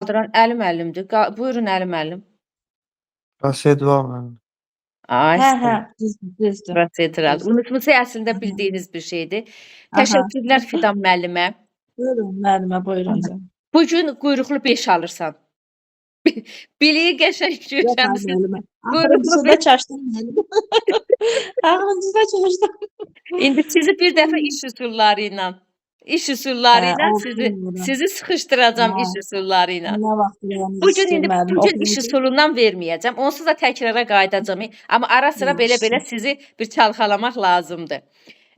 Qaldıran Əli müəllimdir. Buyurun Əli müəllim. Prosedural müəllim. Ay, Hə, sağ hə, ol. düzdür, düzdür. Prosedural. Düzdür. Unutmusa əslində bildiyiniz bir şeydir. Aha. Təşəkkürlər Fidan müəllimə. Buyurun müəllimə, buyurun canım. Bu gün quyruqlu 5 alırsan. Biliyi qəşəng Yox, ay götürmüsün. müəllimə. Quyruqlu Axırıncısında 5. çaşdım müəllimə. Axırıncısında çaşdım. İndi sizi bir dəfə iş üsulları ilə, iş üsulları Hə, ilə olsun sizi müəllimə. sizi sıxışdıracağam Hə. iş üsulları ilə. Nə vaxt ürəyiniz Bu gün istəyir indi müəllim, bu gün iş oxuyun. üsulundan verməyəcəm. Onsuz da təkrara qayıdacağam. Amma ara sıra belə-belə Yaxşı. sizi bir çalxalamaq lazımdır.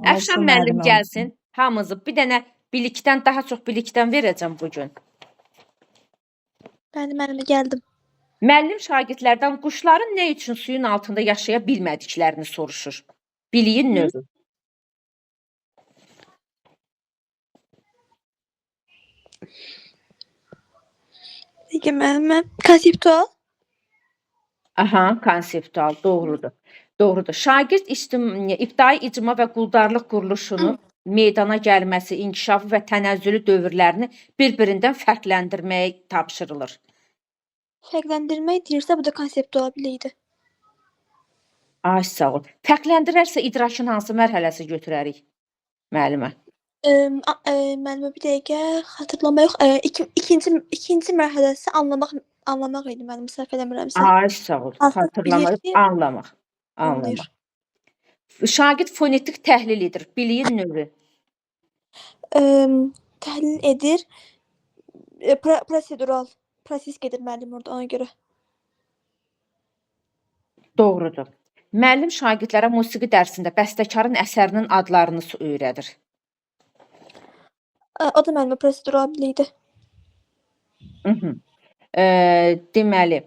Əfşan Olsun müəllim müəllimə, olsun. gəlsin. Hamınızı bir dənə bilikdən, daha çox bilikdən verəcəm bu gün. Bəli, müəllimə gəldim. Müəllim şagirdlərdən quşların nə üçün suyun altında yaşaya bilmədiklərini soruşur. Biliyin Hı. növü. Peki müəllimə. Konseptual. Aha, konseptual, doğrudur. Doğrudur. Şagird ibtidai icma və quldarlıq quruluşunun meydana gəlməsi, inkişafı və tənəzzülü dövrlərini bir-birindən fərqləndirməyə tapşırılır. Fərqləndirmək deyirsə, bu da konseptual bilikdir. Ay, sağ ol. Fərqləndirərsə idrakın hansı mərhələsi götürərik müəllimə? Müəllimə bir dəqiqə xatırlama yox. İkinci mərhələsi anlamaq idi müəllim, səhv eləmirəmsə. Ay, sağ ol. Artıq Xatırlamaq, bilir ki, anlamaq. anlayır. Anlamaq. Şagird fonetik təhlil edir. Biliyin növü. Təhlil edir. Prosedural proses gedir müəllim orada ona görə. Doğrudur. Müəllim şagirdlərə musiqi dərsində bəstəkarın əsərinin adlarını öyrədir. O da müəllimə prosedural bilikdir. Deməli,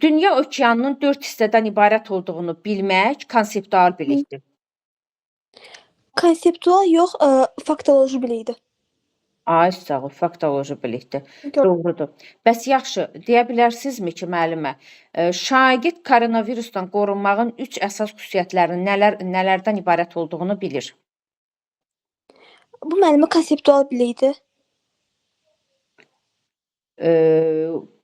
dünya okeanının 4 hissədən ibarət olduğunu bilmək konseptual bilikdir. Konseptual yox, faktoloji bilikdir. Ay, sağ ol, faktoloji bilikdir. Çünki Doğrudur. Bəs yaxşı, deyə bilərsinizmi ki, müəllimə, şagird koronavirusdan qorunmağın 3 əsas xüsusiyyətlərinin nələrdən ibarət olduğunu bilir? Bu müəllimə konseptual bilikdir.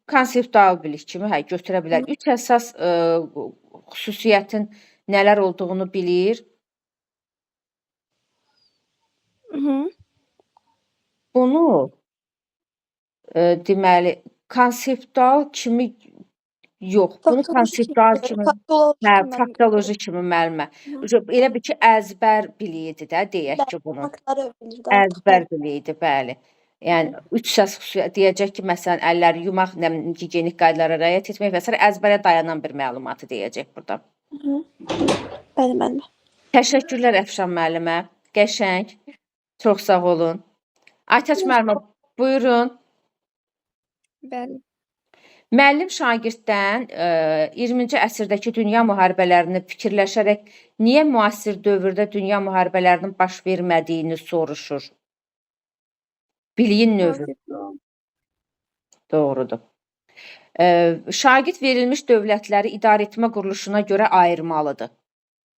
Konseptual bilik kimi, hə, götürə bilər. 3 əsas xüsusiyyətin nələr olduğunu bilir. Bunu deməli, konseptual kimi yox, bunu Faktoloji kimi, konseptual kimi, faktoloji hə, kimi müəllim faktoloji kimi müəllimə. Elə bil ki, əzbər biliyidir də, deyək Bəli, ki, bunu. faktları bilirdi artıq, Əzbər bəli. biliyidir, bəli. Yəni 3 səs xüsusiyyət deyəcək ki, məsələn, əlləri yumaq, nə bilim, gigiyenik qaydalara riayət etmək və sairə əzbərə dayanan bir məlumatı deyəcək burada. Bəli, müəllimə. Təşəkkürlər Əfşan müəllimə. Qəşəng. Çox sağ olun. Aytaç müəllimə, buyurun. Bəli. Müəllim şagirddən 20-ci əsrdəki dünya müharibələrini fikirləşərək niyə müasir dövrdə dünya müharibələrinin baş vermədiyini soruşur. Biliyin növü. Konseptual. Doğrudur. Şagird verilmiş dövlətləri idarəetmə quruluşuna görə ayırmalıdır.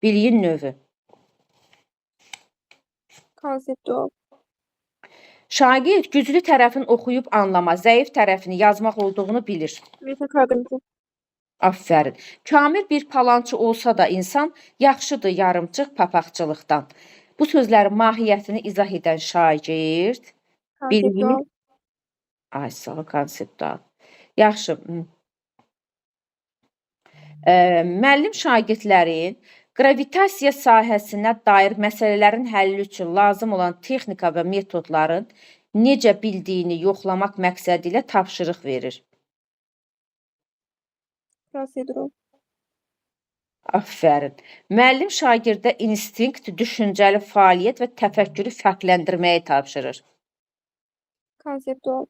Biliyin növü. Konseptual. Şagird güclü tərəfin oxuyub anlama, zəif tərəfini yazmaq olduğunu bilir. Metakognitiv. Aferin. Kamil bir palançı olsa da insan yaxşıdır yarımçıq papaqçılıqdan. Bu sözlərin mahiyyətini izah edən şagird bilir. Konseptual. Ay, sağ ol, konseptual. Yaxşı. Müəllim şagirdlərin qravitasiya sahəsinə dair məsələlərin həlli üçün lazım olan texnika və metodların necə bildiyini yoxlamaq məqsədi ilə tapşırıq verir. Prosedural. Aferin. Müəllim şagirdə instinkt, düşüncəli fəaliyyət və təfəkkürü fərqləndirməyi tapşırır. Konseptual.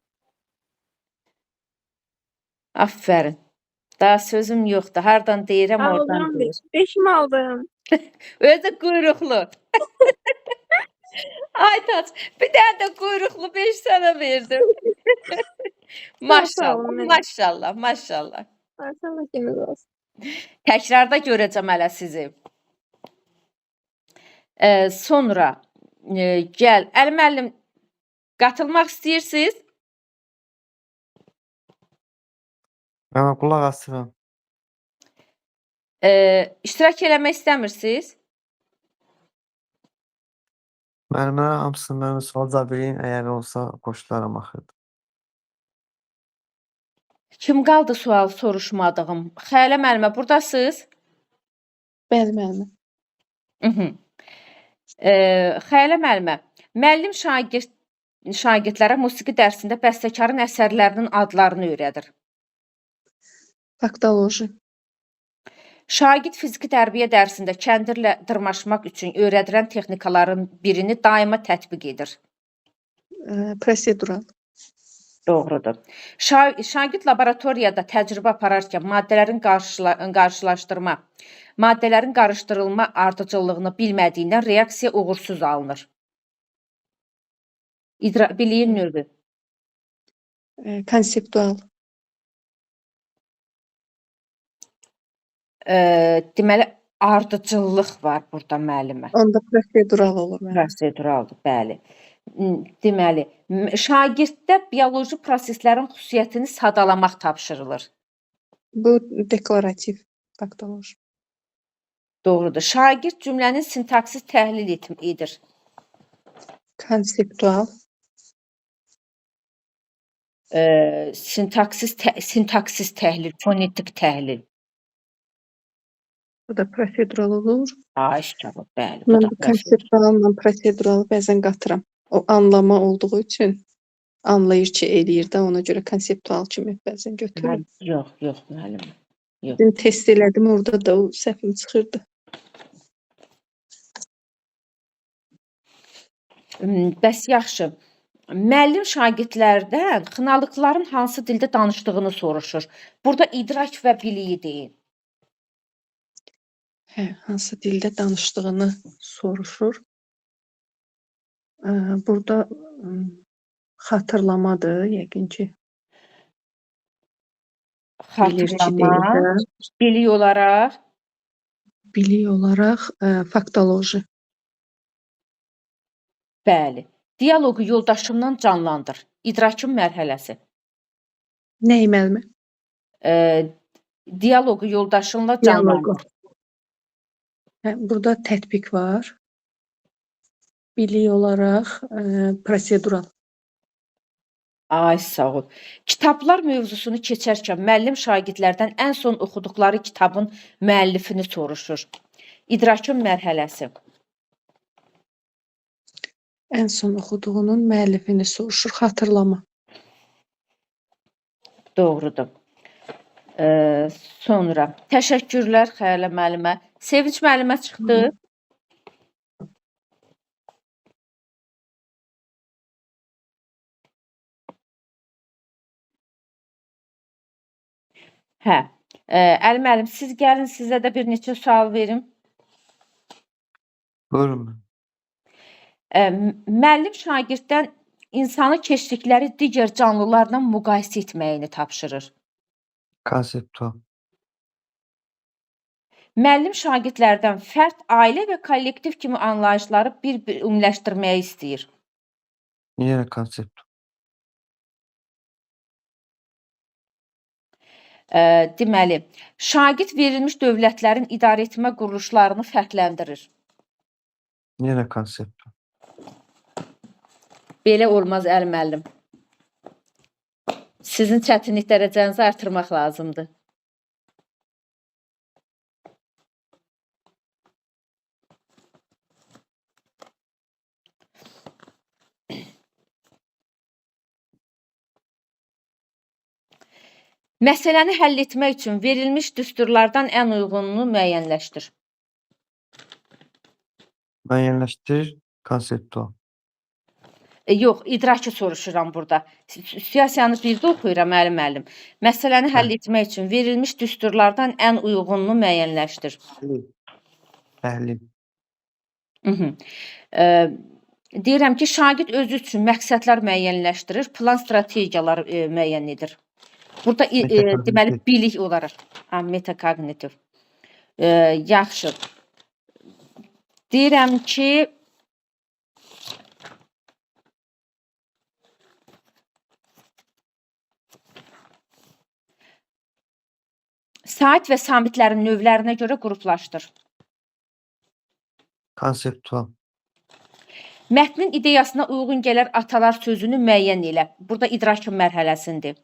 Aferin. Daha sözüm yoxdur. Hardan deyirəm, oradan Aldım. deyir. 5 mi aldım? Özü də quyruqlu. Aytaç, bir dənə də quyruqlu 5 sənə verdim. Sağ Maşallah, olun mənim. maşallah, maşallah. Maşallah kimiz olsun. Təkrarda görəcəm hələ sizi. Sonra gəl, Əli müəllim, qatılmaq istəyirsiniz? Müəllimə qulaq asıram. İştirak eləmək istəmirsiniz? Müəllimə hamısını mənim sual cavab verin, əgər olsa qoşularam axırda. Kim qaldı sual soruşmadığım? Xəyalə müəllimə burdasınız? Bəli, müəllimə. Xəyalə müəllimə, müəllim şagirdlərə musiqi dərsində bəstəkarın əsərlərinin adlarını öyrədir. Faktoloji. Şagird fiziki tərbiyə dərsində kəndirlə dırmaşmaq üçün öyrədilən texnikaların birini daima tətbiq edir. Prosedural. Doğrudur. Şagird laboratoriyada təcrübə apararkən maddələrin qarşılaşdırma, maddələrin qarışdırılma ardıcıllığını bilmədiyindən reaksiya uğursuz alınır. Biliyin növü. Konseptual. Deməli, ardıcıllıq var burada müəllimə. Onda prosedural olur müəllimə. Proseduraldır, bəli. Deməli, şagirddə bioloji proseslərin xüsusiyyətini sadalamaq tapşırılır. Bu deklarativ faktoloji. Doğrudur. Şagird cümlənin sintaksis təhlil edir. Konseptual. Sintaksis təhlil, fonetik təhlil. Bu da prosedural olur. Ay, cavab, bəli, bu Mən da bu prosedural. konseptualla proseduralı bəzən qatıram. O anlama olduğu üçün anlayır ki, eləyir də, ona görə konseptual kimi bəzən götürürəm. Yox, yox, müəllim. Yox. Dün test elədim, orada da o səhvim çıxırdı. Bəs yaxşı. Müəllim şagirdlərdən xınalıqların hansı dildə danışdığını soruşur. Burada idrak və biliyi deyin. Hə, hansı dildə danışdığını soruşur. Burada xatırlamadır, yəqin ki. Bilir ki, Xatırlama, deyir də. bilik olaraq. Bilik olaraq faktoloji. Bəli. Dialoqu yoldaşımla canlandır. İdrakın mərhələsi. Nəyi müəllimə? Dialoqu yoldaşınla Dialoqu. canlandır. Hə, burada tətbiq var. Bilik olaraq prosedural. Ay, sağ ol. Kitablar mövzusunu keçərkən müəllim şagirdlərdən ən son oxuduqları kitabın müəllifini soruşur. İdrakın mərhələsi. Ən son oxuduğunun müəllifini soruşur. Xatırlama. Doğrudur. Sonra təşəkkürlər Xəyalə müəllimə. Sevinç müəllimə çıxdı. Hə. Əli müəllim, siz gəlin, sizə də bir neçə sual verim. Buyurun. Müəllim şagirddən insanı keçdikləri digər canlılarla müqayisə etməyini tapşırır. Konseptual. Müəllim şagirdlərdən fərd, ailə və kollektiv kimi anlayışları bir-bir ümumiləşdirməyi istəyir. Yenə konseptual. Deməli, şagird verilmiş dövlətlərin idarəetmə quruluşlarını fərqləndirir. Yenə konseptual. Belə olmaz Əli müəllim. Sizin çətinlik dərəcənizi artırmaq lazımdır. Məsələni həll etmək üçün verilmiş düsturlardan ən uyğununu müəyyənləşdir. Müəyyənləşdirir, konseptual. Yox, idrakı soruşuram burada. Siyasiyanı birdə oxuyuram, Əli müəllim. Məsələni həll etmək üçün verilmiş düsturlardan ən uyğununu müəyyənləşdir. Təhlil. Təhlil. Deyirəm ki, şagird özü üçün məqsədlər müəyyənləşdirir, plan strategiyalar müəyyən edir. Burada deməli bilik olaraq, metakognitiv. Yaxşı. Deyirəm ki, Sait və samitlərin növlərinə görə qruplaşdır. Konseptual. Mətnin ideyasına uyğun gələr atalar sözünü müəyyən elə. Burada idrakın mərhələsindir.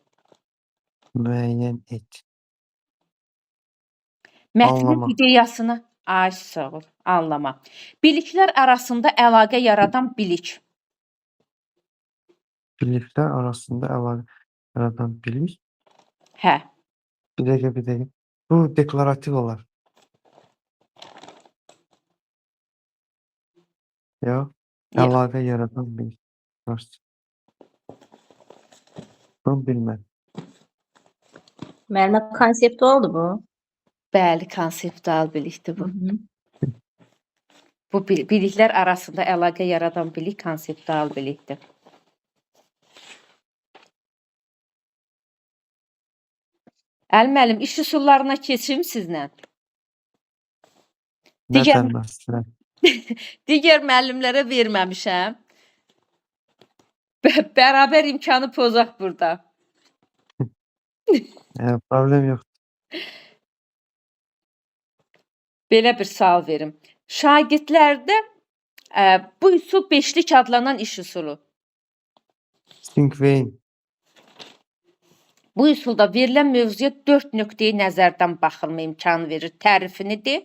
Müəyyən et. Mətnin Anlama. ideyasını, ay sağ ol, anlama. Biliklər arasında əlaqə yaradan bilik. Biliklər arasında əlaqə yaradan bilik. Hə. Bir dəqiqə, bir dəqiqə. Bu deklarativ olar. Yox. Yox. Əlaqə yaradan bilik. Vaxt. Bunu bilmədim. Müəllimə konseptualdır bu. Bəli, konseptual bilikdir bu. Hı -hı. Bu biliklər arasında əlaqə yaradan bilik konseptual bilikdir. Əli müəllim, iş üsullarına keçim sizlə. Nə Digər tər məsələ? digər müəllimlərə verməmişəm. Bərabər imkanı pozaq burada. Problem yoxdur. Belə bir sual verim. Şagirdlərdə bu üsul beşlik adlanan iş üsulu. Cinquain. Bu üsulda verilən mövzuya 4 nöqteyi nəzərdən baxılma imkanı verir. Tərifini de,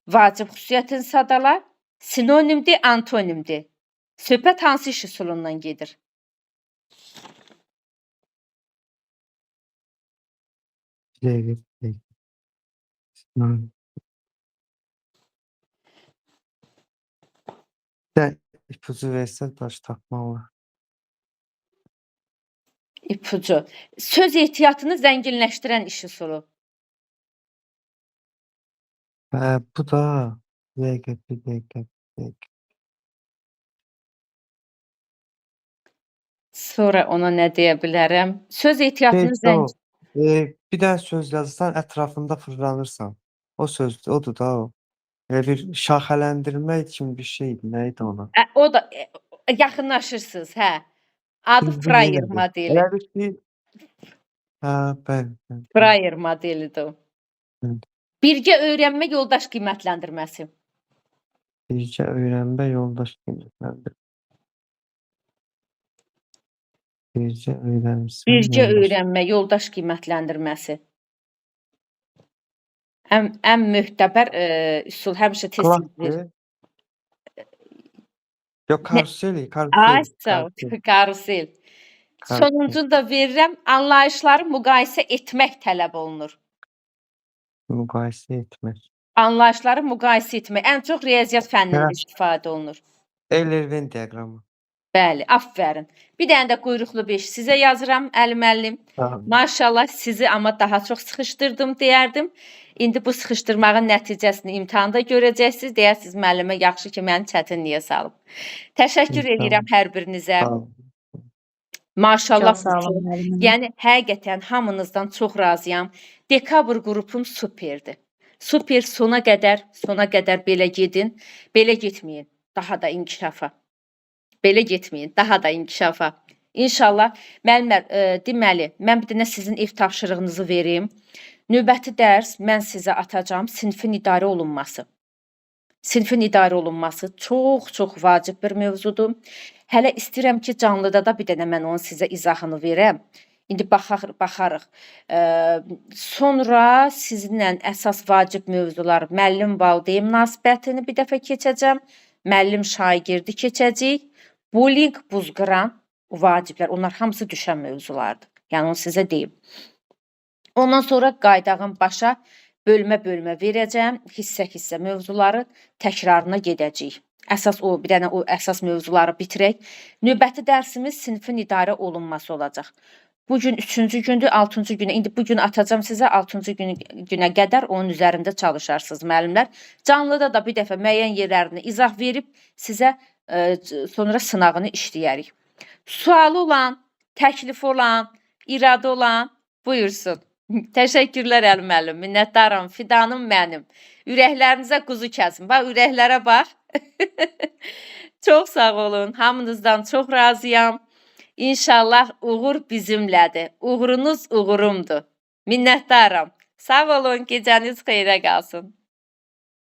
vacib xüsusiyyətini sadala, sinonimdir, antonimdir. Söhbət hansı iş üsulundan gedir? Bir dəqiqə, bir dəqiqə. Sinonim. Bir də ipucu versə daş tapmaq olar. İpucu. Söz ehtiyatını zənginləşdirən iş üsulu. Hə, bu da bir dəqiqə, bir dəqiqə, bir dəqiqə. Sonra ona nə deyə bilərəm? Söz ehtiyatını Şey, zəngin o, bir dənə söz yazırsan, ətrafında fırlanırsan. O sözdür, odur da o. Elə bir şaxələndirmək kimi bir şeydir. Nə idi ona? O da yaxınlaşırsınız, hə. Adı İndi Frayer yenə də. modeli. Elə bir ki, hə, bəli, bəli, bəli. Frayer modelidir o. Bəli. Birgə öyrənmə yoldaş qiymətləndirməsi. Birgə öyrənmə yoldaş qiymətləndirmə. Birgə öyrənsən Birgə yoldaş. öyrənmə yoldaş qiymətləndirməsi. Ən möhtəbər üsul həmişə test edilir. Klaster. Yox, Nə? karusel, Ay karusel, sağ ol, karusel. karusel. Karusel. Sonuncunu da verirəm. Anlayışları müqayisə etmək tələb olunur. Müqayisə etmək. Anlayışları müqayisə etmək ən çox riyaziyyat fənnində Hə. istifadə olunur. Euler-Venn diaqramı. Bəli, aferin. Bir dənə də quyruqlu 5 sizə yazıram, Əli müəllim. Tamam. Maşallah sizi amma daha çox sıxışdırdım deyərdim. İndi bu sıxışdırmağın nəticəsini imtahanda görəcəksiniz. Deyərsiniz müəllimə yaxşı ki, məni çətinliyə salıb. Təşəkkür edirəm İnşallah. hər birinizə. Sağ olun. Maşallah. Çox sağ olun müəllimə. Yəni həqiqətən hamınızdan çox razıyam. Dekabr qrupum superdir. Super sona qədər, sona qədər belə gedin. Belə getməyin. Daha da inkişafa. Belə getməyin, daha da inkişafa. İnşallah müəllimlər, deməli, mən bir dənə sizin ev tapşırığınızı verim. Növbəti dərs mən sizə atacağam sinfin idarə olunması. Sinfin idarə olunması çox-çox vacib bir mövzudur. Hələ istəyirəm ki, canlıda da bir dənə mən onun sizə izahını verəm. İndi baxarıq. Sonra sizinlə əsas vacib mövzular müəllim-valideyn münasibətini bir dəfə keçəcəm. Müəllim şagirdi keçəcəyik. Bullying, buzqıran vaciblər. Onlar hamısı düşən mövzulardır. Yəni onu sizə deyim. Ondan sonra qaydağın başa bölmə-bölmə verəcəm. Hissə-hissə mövzuları təkrarına gedəcəyik. Əsas o, bir dənə o əsas mövzuları bitirək. Növbəti dərsimiz sinfin idarə olunması olacaq. Bu gün 3-cü gündür, 6-cı günə. İndi bu gün atacağam sizə, 6-cı günə qədər onun üzərində çalışarsınız müəllimlər. Canlıda da bir dəfə müəyyən yerlərini izah verib sizə sonra sınağını işləyərik. Sualı olan, təklifi olan, iradı olan buyursun. Təşəkkürlər Əli müəllim, minnətdaram, fidanım mənim. Ürəklərinizə quzu kəsin. Bax, ürəklərə bax. Çox sağ olun, hamınızdan çox razıyam. İnşallah uğur bizimlədir. Uğurunuz uğurumdur. Minnətdaram. Sağ olun, gecəniz xeyrə qalsın.